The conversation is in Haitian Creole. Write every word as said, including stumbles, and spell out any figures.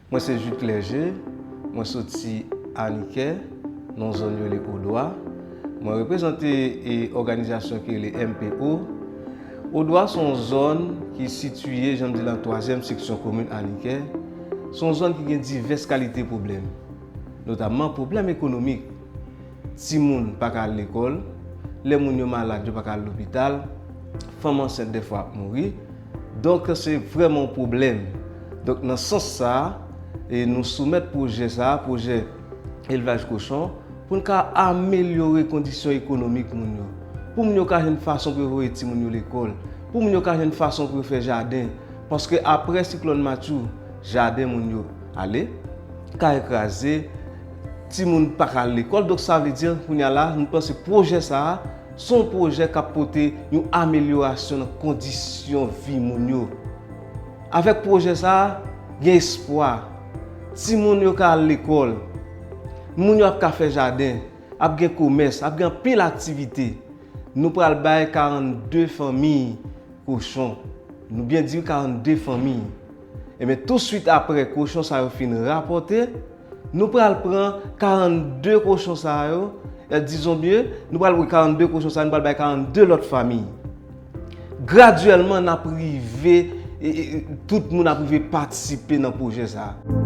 Mwen se Jude Clergé, mwen soti Anikè, nan zòn yo rele Odwa. Mwen reprezante e òganizasyon ki rele M P O. Odwa se yon zòn ki sitiye, jan m di, nan twazyèm seksyon komin Anikè. Se yon zòn ki gen divès kalite pwoblèm, notamman pwoblèm ekonomik. Timoun pa ka al lekòl, lè moun yo malad, yo pa ka al lopital, fanm ansent dèfwa ap mouri. Donk, se vrèman yon pwoblèm. Donk, nan sans sa a, e nou soumèt pwojè sa a, pwojè elvaj kochon, pou n ka amelyore kondisyon ekonomik moun yo. Pou moun yo ka jwenn fason pou yo voye timoun yo lekòl. Pou moun yo ka jwenn fason pou yo fè jaden. Paske apre siklòn Matthew, jaden moun yo ale, kay kraze, timoun pa ka al lekòl. Donk, sa vle di, kounye a la, nou panse pwojè sa a, se yon pwojè k ap pote yon amelyorasyon nan kondisyon vi moun yo. Avèk pwojè sa a, gen espwa. Timoun yo ka al lekòl. Moun yo ap ka fè jaden, ap gen komès, ap gen anpil aktivite. Nou pral bay karannde fanmi kochon. Nou byen di karannde fanmi. Ebyen, touswit apre kochon sa yo fin rapòte, nou pral pran karannde kochon sa yo, e, dizon byen, nou pral, wi, karannde kochon sa yo, nou pral bay karannde lòt fanmi. Gradyèlman, n ap rive, e, e, tout moun ap rive patisipe nan pwojè sa a.